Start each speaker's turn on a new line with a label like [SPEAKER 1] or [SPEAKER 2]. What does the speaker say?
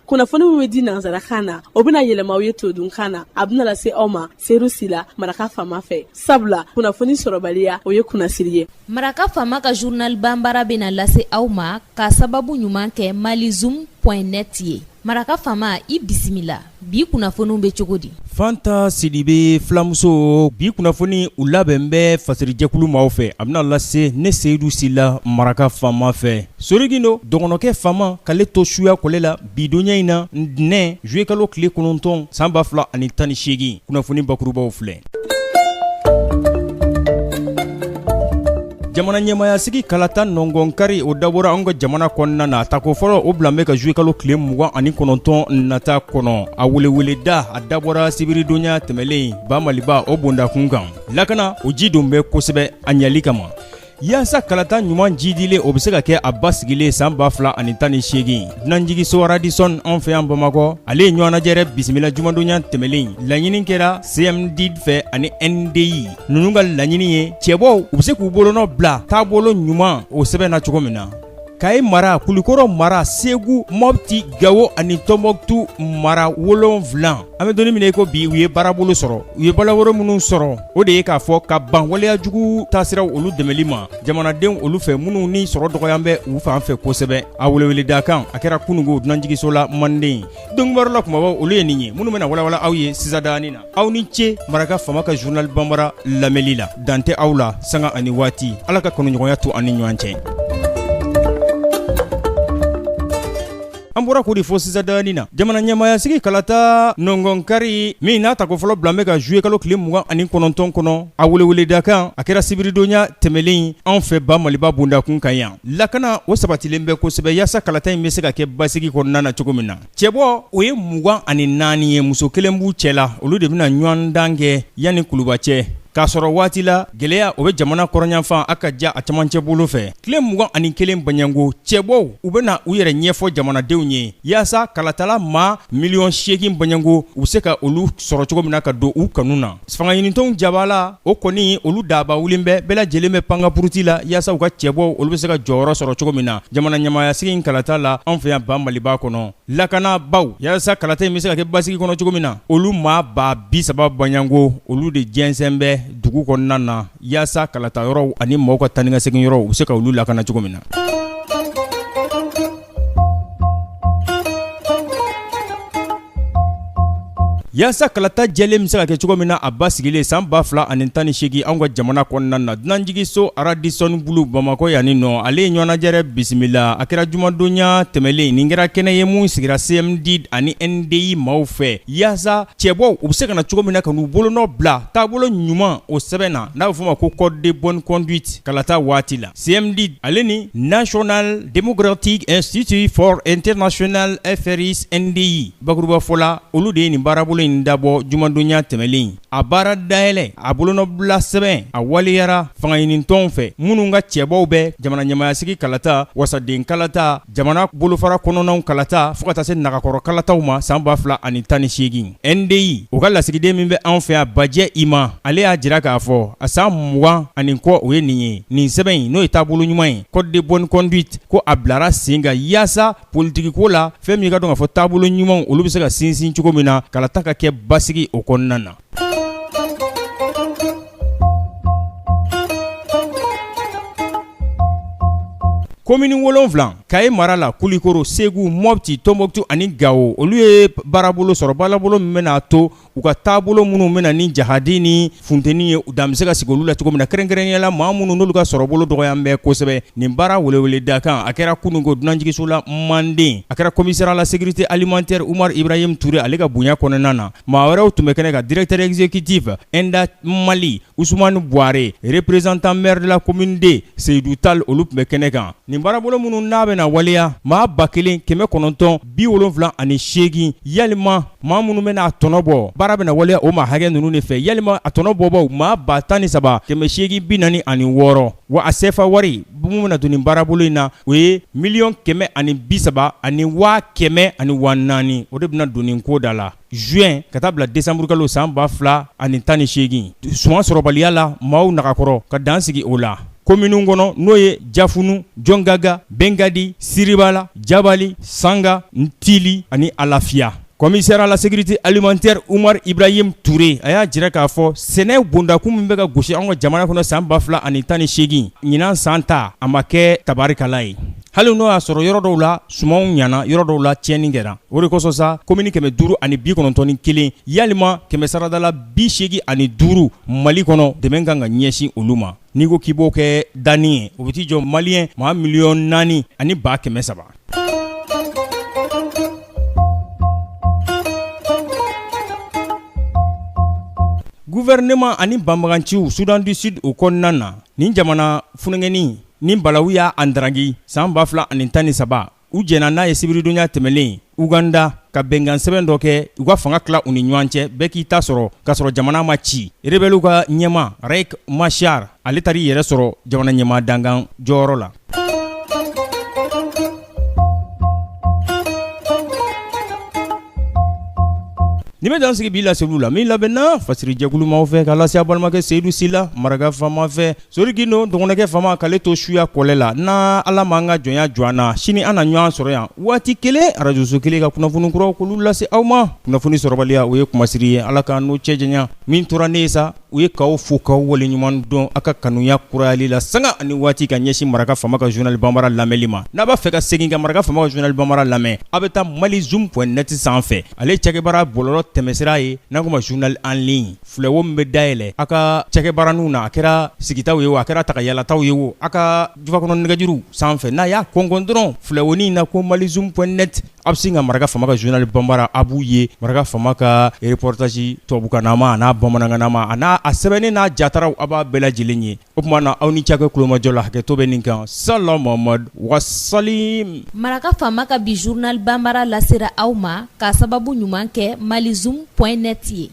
[SPEAKER 1] Kunnafoni min bɛ di nansarakan na, o bɛna yɛlɛma aw ye todunkan na. A bɛna lase aw ma Seyidu Sila, Maraka Faama fɛ, sabula kunnafoni sɔrɔbaliya, o ye kunnasiri ye.
[SPEAKER 2] Maraka Faama ka journal banbara bɛna lase aw ma ka sababu ɲuman kɛ malizoom point net ye. Maraka Faama, i bisimila. Bi kunnafoniw bɛ cogo di?
[SPEAKER 3] Fanta Sidibe filamuso, bi kunnafoni u labɛn bɛ fasirijɛkulu maaw fɛ, a bɛna lase ne Seyidu Sila, Maraka Faama fɛ. Sori Gindo dɔgɔnɔkɛ faama k'ale to suya kɔlɛ la bidonya in na, ntɛnɛn juillet kalo tile 9 san 2018. Kunnafoni bakurubaw filɛ. Jamana ɲɛmaayasigi kalata nɔngɔnkari, o dabɔra an ka jamana kɔnɔna na. Tako fɔlɔ, o bila bɛ ka juillet kalo tile 29 nata kɔnɔ. A weleweleda, a dabɔra sibiridonya tɛmɛlen ba Maliba o bondakun kan. Lakana, o ji don bɛ kosɛbɛ a ɲali kama, yaasa kalata ɲuman jidilen, o bɛ se ka kɛ a basigilen san 2018. Dunanjiginso Radisson anw fɛ yan Bamakɔ, ale ye ɲɔgɔnnajɛrɛ bisimila jumadonya tɛmɛlen. Laɲini kɛra CMDI fɛ ani NDI. Ninnu ka laɲini ye, cɛbɔw u bɛ se k'u bolonɔ bila taabolo ɲuman o sɛbɛn na cogo min na. Kayi mara, Kulukɔrɔ mara, Segu, Mɔpti, Gawo ani Tɔnbɔkutu mara 7, an bɛ don min na i ko bi, u ye baarabolo sɔrɔ. U ye baarabolo minnu sɔrɔ, o de ye k'a fɔ ka ban waleyajugu taasiraw olu dɛmɛli ma jamanadenw olu fɛ, minnu ni sɔrɔ dɔgɔya bɛ u fan fɛ kosɛbɛ. A weleweledakan, a kɛra kununko dunanjiginso la Manden. Donkibaru la kumabaw, olu ye nin ye minnu bɛna walawala aw ye sisan na. Aw ni ce Maraka Faama ka journal banbara lamɛnli la. Dan tɛ aw la sanga ani waati. Ala ka kanuɲɔgɔnya to an ni ɲɔgɔn cɛ. An bɔra k'o de fɔ sisan dani na, jamana ɲɛmaayasigi kalata nɔngɔnkari min n'a tako fɔlɔ bila bɛ ka juillet kalo tile 29 kɔnɔ, a weleweledakan, a kɛra sibiridonya tɛmɛlen anw fɛ ba Maliba bondakun kan yan. Lakana, o sabatilen bɛ kosɛbɛ, yaasa kalata in bɛ se ka kɛ basigi kɔnɔna na cogo min na. Cɛbɔ, o ye 24 ye, muso kelen b'u cɛ la. Olu de bɛna ɲɔgɔndan kɛ yanni kuluba cɛ, k'a sɔrɔ waati la gɛlɛya o bɛ jamana kɔrɔnyanfan a ka ja a camancɛ bolo fɛ. Tile 21 baɲango, cɛbɔw u bɛna u yɛrɛ ɲɛfɔ jamanadenw ye, yaasa kalatala maa miliyɔn 8 baɲango, u bɛ se ka olu sɔrɔ cogo min na ka don u kanu na. Fanga ɲinitɔnw jabala, o kɔni olu daba wulilen bɛ, bɛɛ lajɛlen bɛ pankapuruti la, yaasa u ka cɛbɔw olu bɛ se ka jɔyɔrɔ sɔrɔ cogo min na jamana ɲɛmaayasigi in kalata la anw fɛ yan ba Maliba kɔnɔ. Lakanabaw, yaasa kalata in bɛ se ka kɛ basigi kɔnɔ cogo min na, olu maa 30.000 baɲango, olu de jɛnsɛn bɛ dugu kɔnɔna na, yaasa kalata yɔrɔw ani maaw ka taa ni ka segin yɔrɔw, u bɛ se ka olu lakana cogo min na. Yaasa kalata jɛlen bɛ se ka kɛ cogo min na a basigilen san 2018 anw ka jamana kɔnɔna na, dunanjiginso Radisson Blu Bamakɔ yan nɔ, ale ye ɲɔgɔnnajɛrɛ bisimila. A kɛra jumadonya tɛmɛlen. Nin kɛra kɛnɛ ye mun sigira CMD ani NDI maaw fɛ, yaasa cɛbɔw u bɛ se ka na cogo min na ka n'u bolonɔ bila taabolo ɲuman o sɛbɛn na, n'a bɛ f'o ma ko code de bonne conduite kalata waati la. CMD ale ni National Democratic Institute for International Affairs NDI, bakurubafɔ la, olu de ye nin baarabolo in dabɔ jumadonya tɛmɛlen. A baara dayɛlɛ, a bolonɔbila sɛbɛn, a waleyara fangaɲinitɔnw fɛ minnu ka cɛbɔw bɛ jamana ɲɛmaayasigi kalata, wasaden kalata, jamana bolofara kɔnɔnaw kalata, fo ka taa se nagakɔrɔ kalataw ma san 2018. NDI o ka lasigiden min bɛ anw fɛ yan, Bajɛ Ima, ale y'a jira k'a fɔ a san 20 ani kɔ o ye nin ye, nin sɛbɛn in, n'o ye taabolo ɲuman ye, code de bonne conduite, ko a bilara sen kan yaasa politikiko la, fɛn min ka dɔn k'a fɔ taabolo ɲumanw olu bɛ se ka sinsin cogo min na, kalata ka kɛ basigi o kɔnɔna na. Komini 7 Kayi mara la, Kulikoro, Segu, Mɔpti, Tɔnbɔkutu ani Gawo, olu ye baarabolo sɔrɔ, baarabolo min bɛna to u ka taabolo minnu bɛna ni jahadi ni funteni ye, dan bɛ se ka sigi olu la cogo min na, kɛrɛnkɛrɛnnenya la maa minnu n'olu ka sɔrɔbolo dɔgɔya bɛ kosɛbɛ. Nin baara weleweledakan, a kɛra kununko dunanjiginso la Manden. A kɛra commissaire à la sécurité alimentaire Umaru Ibrahim Ture, ale ka bonya kɔnɔna na. Maa wɛrɛw tun bɛ kɛnɛ kan, directeur exécutif ENDA Mali Usumani Buware, représentant maire de la commune deux Seyidu Tall, olu tun bɛ kɛnɛ kan. Nin baarabolo minnu n'a bɛna waleya, maa 1978, yalima maa minnu bɛna a tɔnɔ bɔ, baara bɛna waleya o maa hakɛ ninnu de fɛ, yalima a tɔnɔ bɔbaw maa 13,846. Wa a sefa wari min bɛna don nin baarabolo in na, o ye miliyɔn 130 ani waa 100 ani waa 4, o de bɛna don nin ko da la juin ka taa bila décembre kalo san 2018. Suman sɔrɔbaliya la maaw nagakɔrɔ, ka dan sigi o la. Kominiw kɔnɔ n'o ye Jafunu, Jɔngaga, Bɛnkadi, Siribala, Jabali, Sanga, Ntili ani Alafiya. Commissaire à la sécurité alimentaire Umar Ibrahim Ture a y'a jira k'a fɔ sɛnɛ bondakun min bɛ ka gosi an ka jamana kɔnɔ san 2018 ɲinan san ta a ma kɛ tabarikala ye. Hali n'o y'a sɔrɔ yɔrɔ dɔw la sumanw ɲana, yɔrɔ dɔw la tiɲɛni kɛra. O de kosɔn sa komini 591 yalima kɛmɛ sarada la 85 Mali kɔnɔ dɛmɛ kan ka ɲɛsin olu ma. N'i ko k'i b'o kɛ danni ye, o bɛ t'i jɔ maliyɛn maa miliyɔn 4 300. Gouvernement ani banbaganciw Soudan du Sud o kɔnɔna na, nin jamana funankɛnin ni balawu y'a darangi san 2013 u jɛnna n'a ye sibiridonya tɛmɛnlen Uganda ka bɛnkan sɛbɛn dɔ kɛ u ka fanga tila u ni ɲɔgɔn cɛ bɛɛ k'i ta sɔrɔ k'a sɔrɔ jamana ma ci. Rebelles ka ɲɛmaa Riek Machar ale taar'i yɛrɛ sɔrɔ jamana ɲɛmaa dankan jɔyɔrɔ la. Nin bɛ dan sigi bi laseliw la min labɛnna fasirijɛkulu maaw fɛ ka lase a balimakɛ Seyidu Sila maraka faama fɛ. Sori Gindo dɔgɔnɔkɛ faama k'ale to suya kɔlɛ la n'a Ala m'an ka jɔnya jɔ an na sini an na ɲɔgɔn sɔrɔ yan waati kelen arajoso kelen ka kunnafoni kuraw k'olu lase aw ma kunnafoni sɔrɔbaliya o ye kumasiri ye Ala k'an n'o cɛ janya min tora ne ye sa o ye k'aw fo k'aw waleɲuman dɔn aw ka kanuya kurayali la sanga ani waati ka ɲɛsin maraka faama ka journal banbara lamɛnli ma n'a b'a fɛ ka segin ka maraka faama ka journal banbara lamɛn aw bɛ taa malizoom point net sanfɛ ale cakɛbaara bɔlɔlɔ tɛmɛsira ye n'an k'o ma journal en ligne Filɛwo min bɛ dayɛlɛ a ka cakɛbaaraninw na a kɛra sigitaw ye o a kɛra tagayalataw ye o a ka jubakɔnɔ nɛgɛjuru sanfɛ n'a y'a kɔnkɔn dɔrɔn filɛwonin na ko malizoom point net a bɛ sin ka maraka faama ka journal banbara a b'u ye maraka faama ka reportage tubabukanama a n'a bamanankanama a n'a a sɛbɛnnen n'a jataraw a b'a bɛɛ lajɛlen ye O tuma na aw ni ce aw ka tulomajɔ la hakɛto bɛ nin kan sala Mamadu wasalim.
[SPEAKER 2] Maraka faama ka bi journal banbara lasera aw ma k'a sababu ɲuman kɛ malizoom point net ye.